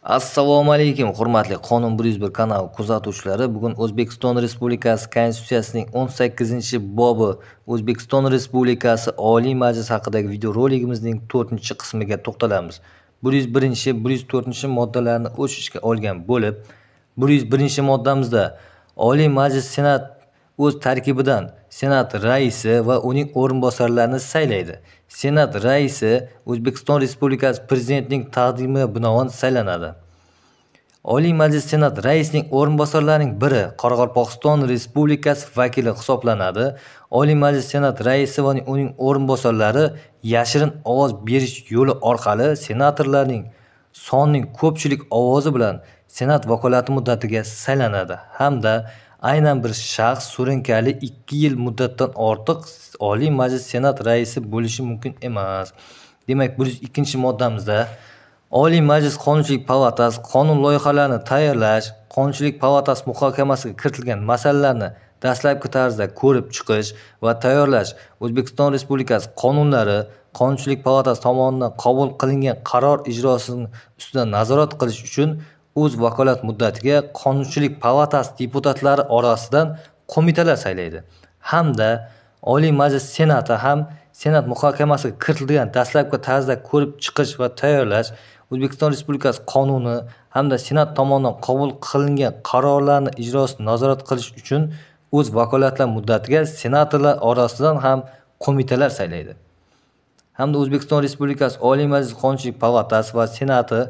Assalomu alaykum, hurmatli Qonun 101 kanal kuzatuvchilari. Bugun O'zbekiston Respublikasi Konstitutsiyasining 18-bobi O'zbekiston Respublikasi Oliy Majlisi haqidagi videoroligimizning 4-qismiga to'xtalamiz. 101-104-moddalarni o'z ichiga olgan bo'lib, 101-moddamizda Oliy Majlis Senat o'z tarkibidan Senat raisi va uning o'rinbosarlarini saylaydi. Senat raisi O'zbekiston Respublikasi Prezidentining taqdimiga binoan saylanadi. Oliy Majlis Senat raisining o'rinbosarlarining biri Qoraqalpog'iston Respublikasi vakili hisoblanadi. Oliy Majlis Senat raisi va uning o'rinbosarlari yashirin ovoz berish yo'li orqali senatorlarning sonining ko'pchilik ovozi bilan Senat vakolati muddatiga saylanadi hamda aynan bir shaxs surunkali 2 yil muddatdan ortiq Oliy Majlis Senat raisi bo'lishi mumkin emas. Demak, 102-moddamizda Oliy Majlis Qonunchilik palatasi qonun loyihalarini tayyorlash, Qonunchilik palatasi muhokamasiga kiritilgan masalalarni dastlabki tarzda ko'rib chiqish va tayyorlash, O'zbekiston Respublikasi qonunlari Qonunchilik palatasi tomonidan qabul qilingan qaror ijrosini ustidan nazorat qilish uchun o'z vakolat muddatiga Qonunchilik palatasi deputatlari orasidan qo'mitalar saylaydi hamda Oliy Majlis Senati ham Senat muhokamasiga kiritilgan dastlabki tarzda ko'rib chiqish va tayyorlash, O'zbekiston Respublikasi qonuni hamda Senat tomonidan qabul qilingan qarorlarni ijrosini nazorat qilish uchun o'z vakolatlar muddatiga senatorlar orasidan ham qo'mitalar saylaydi. Hamda O'zbekiston Respublikasi Oliy Majlis Qonunchilik palatasi va Senati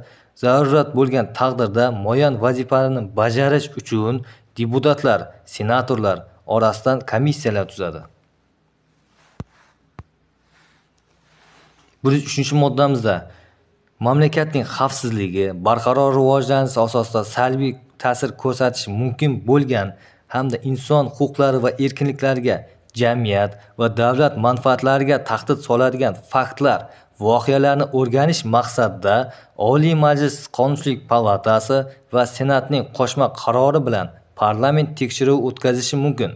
zarurat bo'lgan taqdirda muayyan vazifalarni bajarish uchun deputatlar, senatorlar orasidan komissiyalar tuzadi. 103-moddamizda mamlakatning xavfsizligi, barqaror rivojlanishi asosida salbiy ta'sir ko'rsatishi mumkin bo'lgan hamda inson huquqlari va erkinliklariga, jamiyat va davlat manfaatlariga tahdid soladigan faktlar, voqealarni o'rganish maqsadida Oliy Majlis Qonunchilik palatasi va Senatning qo'shma qarori bilan parlament tekshiruvi o'tkazishi mumkin.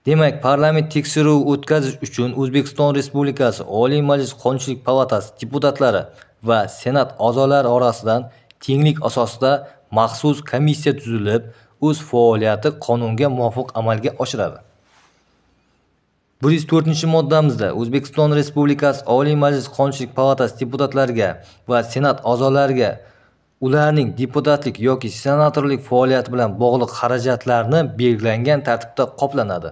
Demak, parlament tekshiruvi o'tkazish uchun O'zbekiston Respublikasi Oliy Majlis Qonunchilik palatasi deputatlari va Senat a'zolari orasidan tenglik asosida maxsus komissiya tuzilib, o'z faoliyati qonunga muvofiq amalga oshiradi. 104-moddamizda O'zbekiston Respublikasi Oliy Majlis Qonunchilik palatasi deputatlariga va Senat a'zolariga ularning deputatlik yoki senatorlik faoliyati bilan bog'liq xarajatlarni belgilangan tartibda qoplanadi.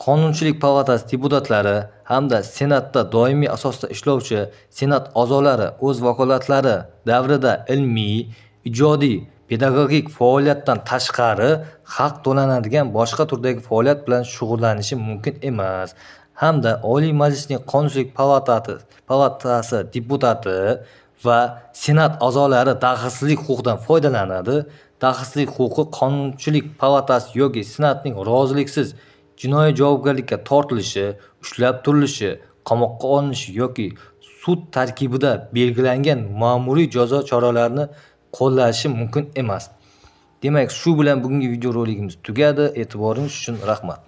Qonunchilik palatasi deputatlari hamda Senatda doimiy asosda ishlovchi Senat a'zolari o'z vakolatlari davrida ilmiy, ijodiy, pedagogik faoliyatdan tashqari haq to'lanadigan boshqa turdagi faoliyat bilan shug'ullanishi mumkin emas. Hamda Oliy Majlisning Qonunchilik palatasi deputati va Senat a'zolari daxlsizlik huquqidan foydalanadi. Daxlsizlik huquqi Qonunchilik palatasi yoki Senatning roziliksiz jinoiy javobgarlikka tortilishi, ushlab turilishi, qamoqqa olinishi yoki sud tarkibida belgilangan ma'muriy jazo choralarini qo'llashi mumkin emas. Demak, shu bilan bugungi videoroligimiz tugadi. E'tiboringiz uchun rahmat.